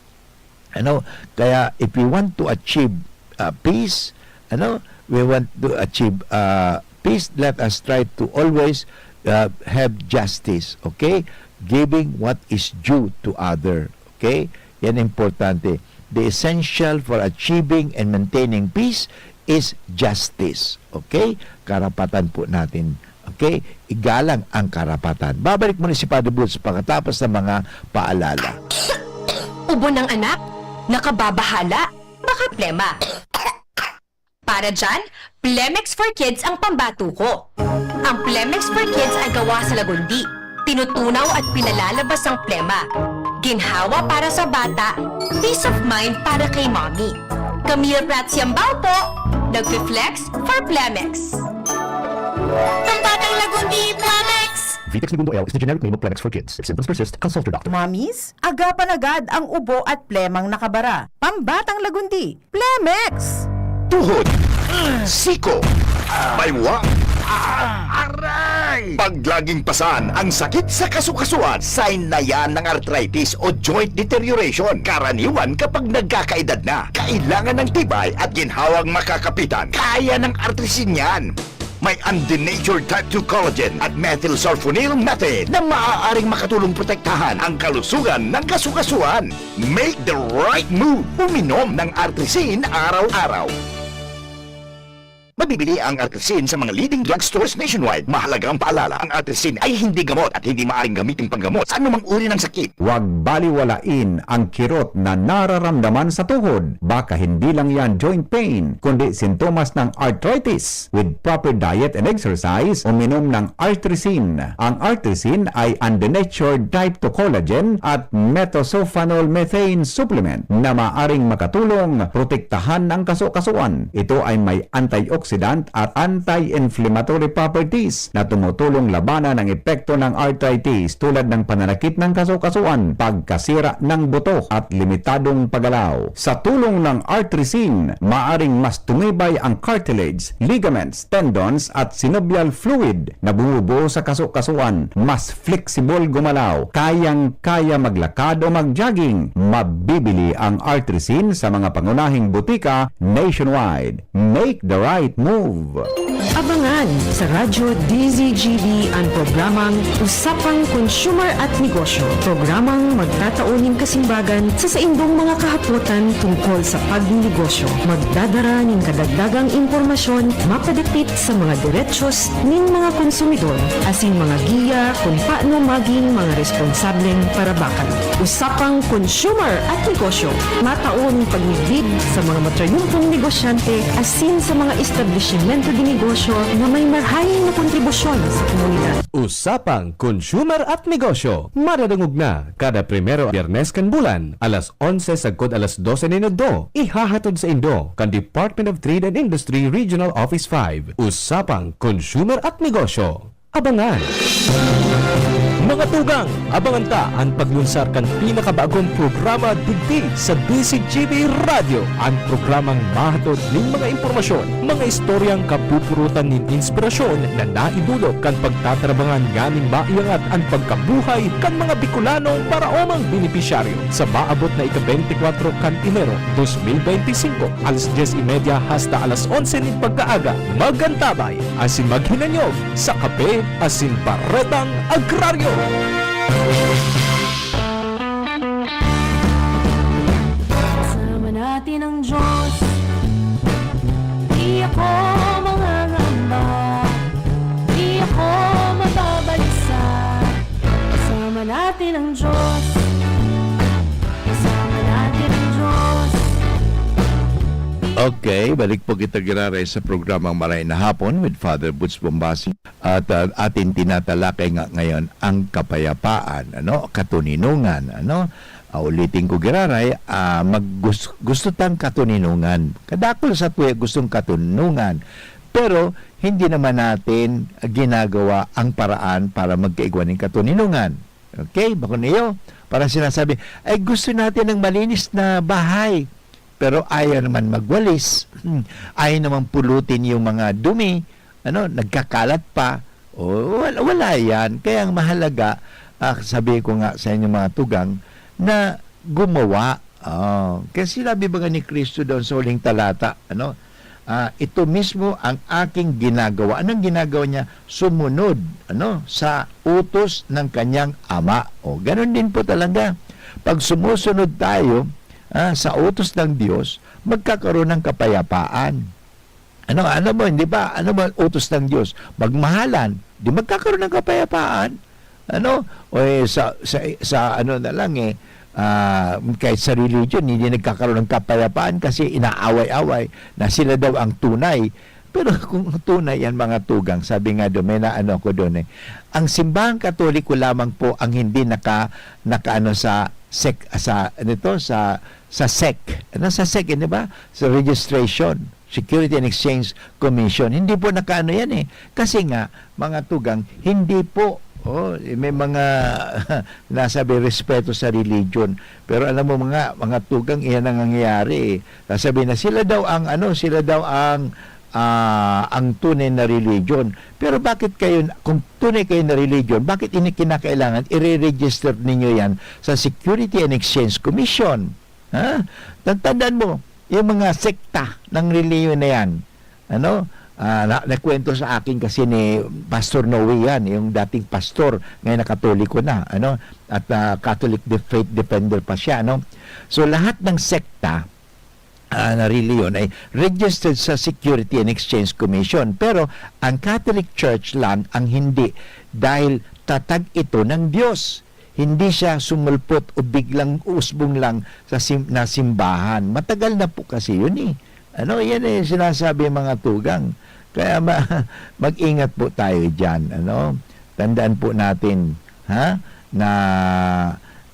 Ano? Kaya if we want to achieve, ah, peace, ano? We want to achieve, ah, peace, let us try to always, ah, have justice, okay? Giving what is due to other, okay? Yan importante. The essential for achieving and maintaining peace is justice, okay? Karapatan po natin, okay? Igalang ang karapatan. Babalik muna si Padre Boots pagkatapos ng mga paalala. Ubo ng anak, nakababahala, baka plema. Para dyan, Plemex for Kids ang pambato ko. Ang Plemex for Kids ay gawa sa lagundi. Tinutunaw at pinalalabas ang plema. Ginhawa para sa bata, peace of mind para kay mommy. Camille Prats Yambao po, nagfi-flex for Plemex. Pambatang lagundi, Plemex! Vitex Negundo L is the generic name of Plemex for Kids. If symptoms persist, consult your doctor. Mommies, agapan agad ang ubo at plemang nakabara. Pambatang lagundi, Plemex! Tuhod, siko, baywa, aray! Pag laging pasan ang sakit sa kasukasuan, sign na yan ng arthritis o joint deterioration. Karaniwan kapag nagkakaedad na, kailangan ng tibay at ginhawang makakapitan. Kaya ng artrisin yan. May undenatured type two collagen at methylsulfonyl methane na maaaring makatulong protektahan ang kalusugan ng kasukasuan. Make the right move. Uminom ng Artrisin araw-araw. Mabibili ang Artrisin sa mga leading drugstores nationwide. Mahalagang paalala, ang Artrisin ay hindi gamot at hindi maaaring gamitin panggamot sa anumang uri ng sakit. Huwag baliwalain ang kirot na nararamdaman sa tuhod. Baka hindi lang yan joint pain, kundi sintomas ng arthritis. With proper diet and exercise, uminom ng Artrisin. Ang Artrisin ay undenatured type two collagen at methylsulfonyl methane supplement na maaring makatulong protektahan ang kasukasuan. Ito ay may antioxidant at anti-inflammatory properties na tumutulong labanan ang epekto ng arthritis tulad ng pananakit ng kasukasuan, pagkasira ng buto at limitadong paggalaw. Sa tulong ng Artrisin, maaring mas tumibay ang cartilage, ligaments, tendons at synovial fluid na bumubuo sa kasukasuan. Mas flexible gumalaw, kayang-kaya maglakad o mag-jogging. Mabibili ang Artrisin sa mga pangunahing butika nationwide. Make the right move! Abangan sa Radyo D Z G B ang programang Usapang Consumer at Negosyo. Programang magtatao nin kasimbagan sa saindong mga kahapotan tungkol sa pagnenegosyo. Magdadara nin kadagdagang impormasyon mapadapit sa mga derechos nin mga konsumidor asin mga giya kun paano magin mga responsableng parabakal. Usapang Consumer at Negosyo, matao nin pagmidbid sa mga matrayumpong negosyante asin sa mga establisimento de negosyo na may marhay na kontribusyon sa komunidad. Usapang Consumer at Negosyo. Madadangog na kada primero Biyernes kan bulan, alas onse sagkod alas dose nin udto. Ihahatod saindo kan Department of Trade and Industry Regional Office five. Usapang Consumer at Negosyo. Abangan! Mga tugang, abangan ta an paglunsar kan pinakabagong programa digdi sa D Z G B Radyo, an programang mahatod nin mga impormasyon, mga istoryang kapupurutan nin inspirasyon na naidulot kan pagtatarabangan nganing maiangat an pagkabuhay kan mga Bicolanong paraomang benepisyaryo. Sa maabot na ika-bente kwatro kan Enero dos mil bente singko, alas dyes y media hasta alas onse nin pagkaaga, mag-antabay asin maghinanyog sa Kape asin Baretang Agraryo. Kasama natin ang Diyos. Di ako mangangamba. Di ako mababalisa. Kasama natin ang Diyos. Kasama natin ang Diyos. Okay, balik po kita giraray sa programang Maray na Hapon with Father Butch Bombasi. At ah, atin tinatalakay nga ngayon ang kapayapaan, ano, katoninongan, ano. Ah, ulitin ko giraray, ah, mag, gus- gusto tang katoninongan. Kadakul sa tuya gustong katoninongan. Pero hindi naman natin ginagawa ang paraan para magkaigwa nin katoninongan. Okay, bako niyo? Para sinasabi, ay gusto natin ng malinis na bahay. Pero ayaw naman magwalis. Ayaw naman pulutin yung mga dumi. Ano, nagkakalat pa. O, wala, wala yan. Kaya ang mahalaga, ah, sabi ko nga sa inyo mga tugang, na gumawa. Oh, kasi sinabi ba nga ni Kristo doon sa huling talata, ano, ah, ito mismo ang aking ginagawa. Anong ginagawa niya? Sumunod, ano, sa utos ng kanyang ama. O, ganun din po talaga. Pag sumusunod tayo ah, sa utos ng Diyos, magkakaroon ng kapayapaan. Ano, ano mo, hindi ba? Ano mo utos ng Diyos? Magmahalan, di magkakaroon ng kapayapaan. Ano? O eh, sa, sa, sa ano na lang eh, ah, kahit sa religion, hindi nagkakaroon ng kapayapaan kasi inaaway-away na sila daw ang tunay. Pero kung tunay yan, mga tugang, sabi nga doon, may naano ako doon eh. Ang simbahang Katoliko lamang po ang hindi naka, nakaano sa sec, sa, ano to, sa, sa sec. Ano sa sec, hindi ba? Sa registration, Security and Exchange Commission. Hindi po nakaano yan eh. Kasi nga, mga tugang, hindi po. Oh, may mga nasabi respeto sa religion. Pero alam mo mga mga tugang, iyan ang nangyayari eh. Sasabi na sila daw ang ano, sila daw ang ah, ang tunay na religion. Pero bakit kayo, kung tunay kayo na religion, bakit ini kinakailangan i-register ninyo yan sa Security and Exchange Commission? Ha? Tandaan mo, yung mga sekta ng reliyon na yan, ano, ah, na, nakwento sa akin kasi ni Pastor Noe yan, yung dating pastor, ngayon na Katoliko na, ano, at ah, Catholic de- faith defender pa siya, no? So, lahat ng sekta, ah, na reliyon ay registered sa Security and Exchange Commission. Pero ang Catholic Church lang ang hindi dahil tatag ito ng Diyos. Hindi siya sumulpot o biglang usbong lang sa sim- na simbahan. Matagal na po kasi yun eh. Ano, yan eh, sinasabi mga tugang. Kaya ma- mag-ingat po tayo dyan. Ano? Tandaan po natin, ha, na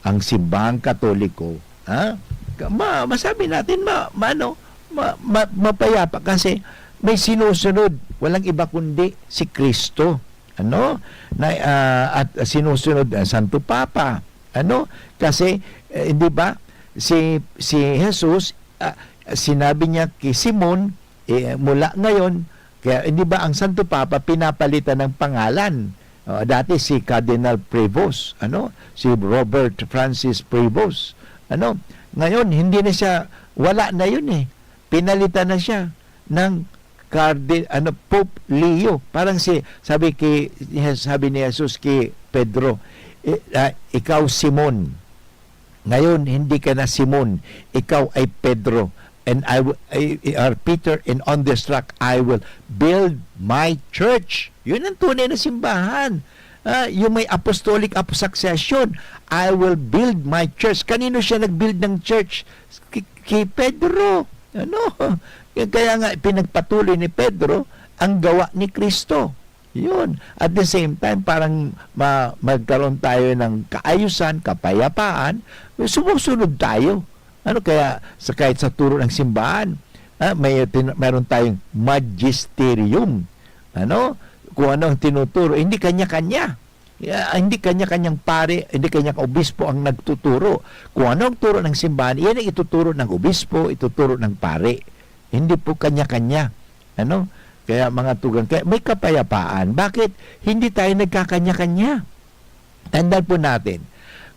ang simbahang Katoliko, ha, ma- masabi natin ma- ma- ano, ma- ma- mapayapa kasi may sinusunod, walang iba kundi si Kristo. Ano? Na, ah, at sinusunod ang Santo Papa. Ano? Kasi, eh, di ba, si, si Jesus, ah, sinabi niya kay Simon, eh, mula ngayon, kaya, eh, di ba, ang Santo Papa pinapalitan ng pangalan. Ah, dati si Cardinal Prevost, ano? Si Robert Francis Prevost. Ano? Ngayon, hindi na siya, wala na yun eh. Pinalitan na siya ng Cardi-, ano, Pope Leo. Parang si, sabi ki, sabi ni Jesus ki Pedro, "I-, ah, ikaw Simon, ngayon hindi ka na Simon, ikaw ay Pedro, and I will, I, you are Peter, and on this rock I will build my church." Yun ang tunay na simbahan. Ah, yung may apostolic ap- succession, "I will build my church." Kanino siya nag-build ng church? Ki, ki Pedro. Ano? Kaya nga, pinagpatuloy ni Pedro ang gawa ni Cristo. Yun. At the same time, parang ma-, magkaroon tayo ng kaayusan, kapayapaan, sumusunod tayo. Ano kaya sa, kahit sa turo ng simbahan, ah, may tin-, meron tayong magisterium. Ano? Kung ano ang tinuturo, hindi kanya-kanya. Ah, hindi kanya-kanyang pare, hindi kanya-kanyang obispo ang nagtuturo. Kung ano ang turo ng simbahan, iyan ang ituturo ng obispo, ituturo ng pare. Hindi po kanya-kanya. Ano? Kaya mga tugang, kaya may kapayapaan. Bakit hindi tayo nagkakanya-kanya? Tandaan po natin,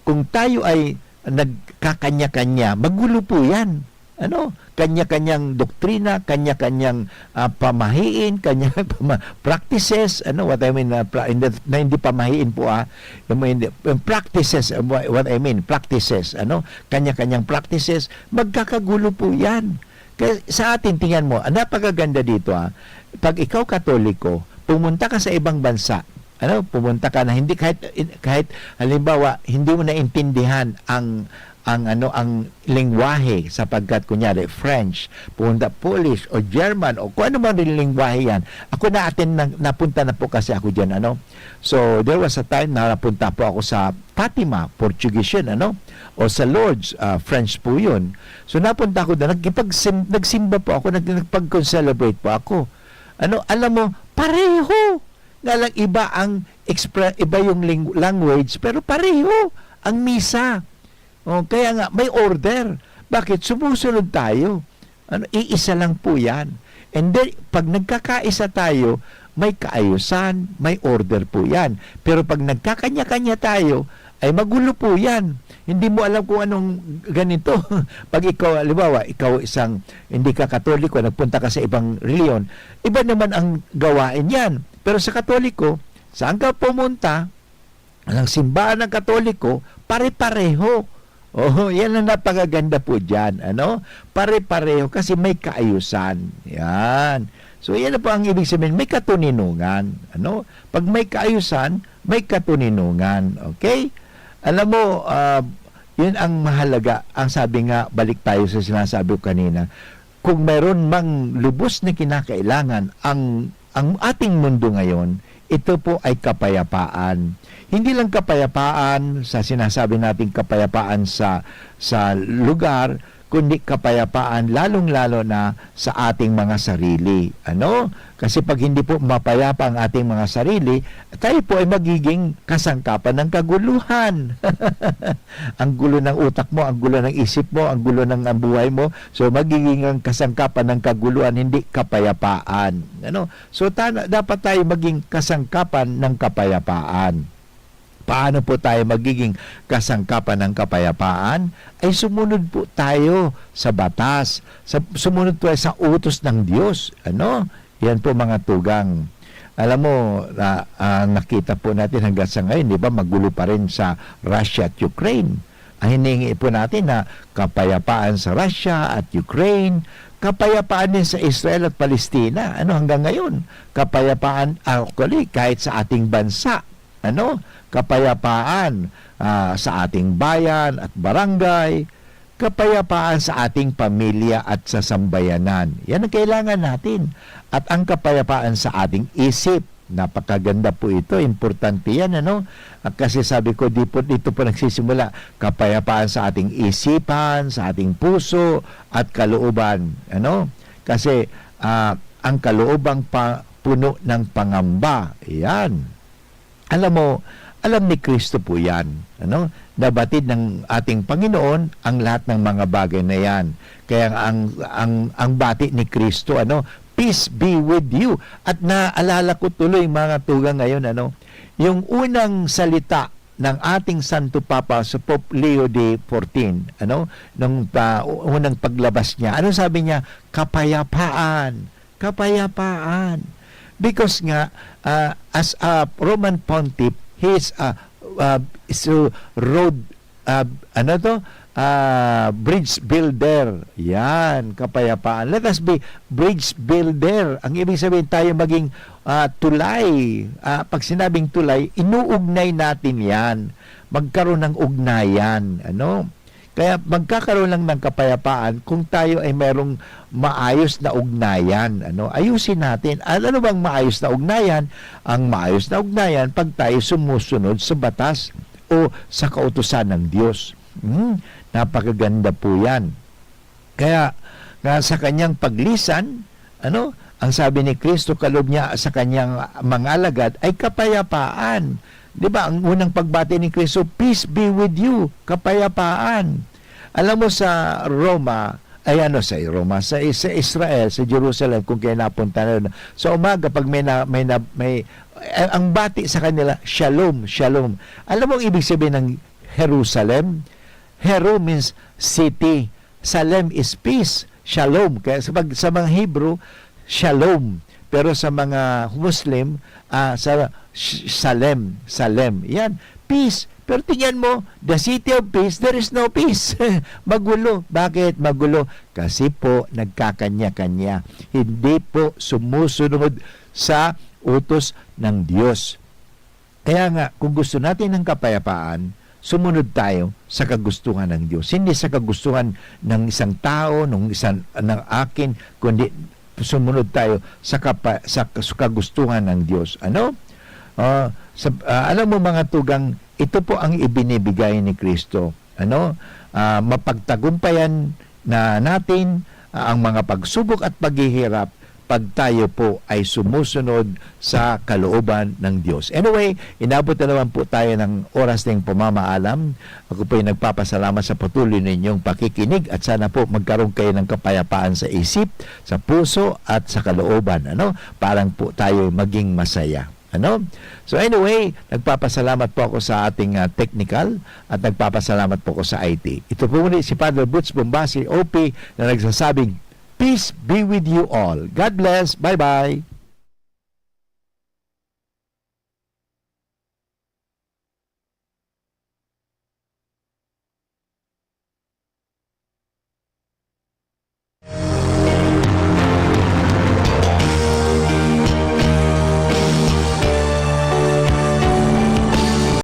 kung tayo ay nagkakanya-kanya, magulo po yan. Ano? Kanya-kanyang doktrina, kanya-kanyang, ah, pamahiin, kanya pama-, practices, ano, what I mean, ah, pra-, hindi, na hindi pamahiin po, ah, yung mga hindi, yung practices, ah, what, what I mean, practices, ano, kanya-kanyang practices, magkakagulo po yan. Kaya sa atin, tingnan mo, ang napakaganda dito, ah, pag ikaw Katoliko, pumunta ka sa ibang bansa, ano, pumunta ka na hindi kahit, kahit halimbawa, hindi mo naintindihan ang, ang ano, ang lengwahe, sapagkat kunyari French, pumunta Polish o German o kung ano man rin lengwahe yan. Ako na-attend na, napunta na po kasi ako diyan, ano. So, there was a time na napunta po ako sa Fatima, Portuguese yun, ano, o sa Lourdes, ah, French po yun. So, napunta ako doon, nagkipag-, nagsimba po ako, nag-, nagpag-concelebrate po ako. Ano, alam mo, pareho. Nga lang iba ang expre-, iba yung ling-, language, pero pareho ang misa. Oh, kaya nga, may order. Bakit? Sumusunod tayo. Ano, iisa lang po yan. And then, pag nagkakaisa tayo, may kaayusan, may order po yan. Pero pag nagkakanya-kanya tayo, ay magulo po yan. Hindi mo alam kung anong ganito. Pag ikaw, halimbawa, ikaw isang hindi ka Katoliko, nagpunta ka sa ibang reliyon, iba naman ang gawain yan. Pero sa Katoliko, saan ka pumunta, ang simbahan ng Katoliko, pare-pareho. Oh, yan ang napakaganda po diyan, ano? Pare-pareho kasi may kaayusan. Yan. So, yan na po ang ibig sabihin, may katuninungan, ano? Pag may kaayusan, may katuninungan. Okay? Alam mo, ah, yun ang mahalaga. Ang sabi nga, balik tayo sa sinasabi ko kanina, kung meron mang lubos na kinakailangan ang, ang ating mundo ngayon, ito po ay kapayapaan. Hindi lang kapayapaan sa sinasabi nating kapayapaan sa, sa lugar, kundi kapayapaan lalong-lalo na sa ating mga sarili. Ano? Kasi pag hindi po mapayapa ang ating mga sarili, tayo po ay magiging kasangkapan ng kaguluhan. Ang gulo ng utak mo, ang gulo ng isip mo, ang gulo ng, ang buhay mo. So, magiging ang kasangkapan ng kaguluhan, hindi kapayapaan. Ano? So, tana-, dapat tayo maging kasangkapan ng kapayapaan. Paano po tayo magiging kasangkapan ng kapayapaan? Ay sumunod po tayo sa batas, sa, sumunod tayo sa utos ng Diyos. Ano? Yan po, mga tugang. Alam mo, na, ah, nakita po natin hanggang sa ngayon, di ba, magulo pa rin sa Russia at Ukraine. Ang hinihingi po natin na kapayapaan sa Russia at Ukraine, kapayapaan din sa Israel at Palestina. Ano, hanggang ngayon, kapayapaan, actually, kahit sa ating bansa, ano, kapayapaan, ah, sa ating bayan at barangay, kapayapaan sa ating pamilya at sa sambayanan. Yan ang kailangan natin. At ang kapayapaan sa ating isip, napakaganda po ito, importante yan, ano? Ah, kasi sabi ko, di po, dito po nagsisimula, kapayapaan sa ating isipan, sa ating puso, at kalooban, ano? Kasi, ah, ang kaloobang pa-, puno ng pangamba. Yan. Alam mo, alam ni Kristo po yan, ano? Nabatid ng ating Panginoon ang lahat ng mga bagay na yan. Kaya ang, ang, ang bati ni Kristo, ano, "Peace be with you." At naalala ko tuloy, mga tugang, ngayon, ano, yung unang salita ng ating Santo Papa, sa Pope Leo the fourteen, ano, nung pa, unang paglabas niya. Ano sabi niya? "Kapayapaan." Kapayapaan. Because nga, ah, as a Roman pontiff, he is a, ah, so road, ah, ano to? Ah, bridge builder. Yan, kapayapaan. Let us be bridge builder. Ang ibig sabihin, tayo maging, ah, tulay. Ah, pag sinabing tulay, inuugnay natin yan. Magkaroon ng ugnayan. Ano? Kaya magkakaroon lang ng kapayapaan kung tayo ay merong maayos na ugnayan, ano? Ayusin natin. An-, ano bang maayos na ugnayan? Ang maayos na ugnayan 'pag tayo sumusunod sa batas o sa kautusan ng Diyos. Hmm, napakaganda po 'yan. Kaya nga sa kanyang paglisan, ano, ang sabi ni Kristo, kaloob niya sa kanyang mga alagad ay kapayapaan. 'Di ba, ang unang pagbati ni Kristo, "Peace be with you," kapayapaan. Alam mo, sa Roma, ay ano, sa Roma, sa, sa Israel, sa Jerusalem, kung kayo napunta na yun, sa umaga, 'pag may na, may na, may, eh, ang bati sa kanila, "Shalom, shalom." Alam mo ang ibig sabihin ng Jerusalem? Jeru means city. Salem is peace. Shalom. Kaya sa, pag, sa mga Hebrew, shalom. Pero sa mga Muslim, ah, sa sh-, Salem, Salem. Yan. Peace. Pero tingnan mo, the city of peace, there is no peace. Magulo. Bakit magulo? Kasi po, nagkakanya-kanya. Hindi po sumusunod sa utos ng Diyos. Kaya nga, kung gusto natin ng kapayapaan, sumunod tayo sa kagustuhan ng Diyos. Hindi sa kagustuhan ng isang tao, ng isang, ng akin, kundi sumunod tayo sa kapa-, sa, sa kagustuhan ng Diyos. Ano? Ah, sa, ah, alam mo, mga tugang, ito po ang ibinibigay ni Kristo. Ano? Ah, mapagtagumpayan na natin, ah, ang mga pagsubok at paghihirap 'pag tayo po ay sumusunod sa kalooban ng Diyos. Anyway, inabot na naman po tayo ng oras ng pamamaalam. Ako po'y nagpapasalamat sa patuloy ninyong pakikinig at sana po magkaroon kayo ng kapayapaan sa isip, sa puso at sa kalooban, ano? Parang po tayo maging masaya. Ano? So anyway, nagpapasalamat po ako sa ating, ah, technical at nagpapasalamat po ako sa I T. Ito po muli si Father Butch Bombasi, O P, na nagsasabing, "Peace be with you all. God bless. Bye-bye."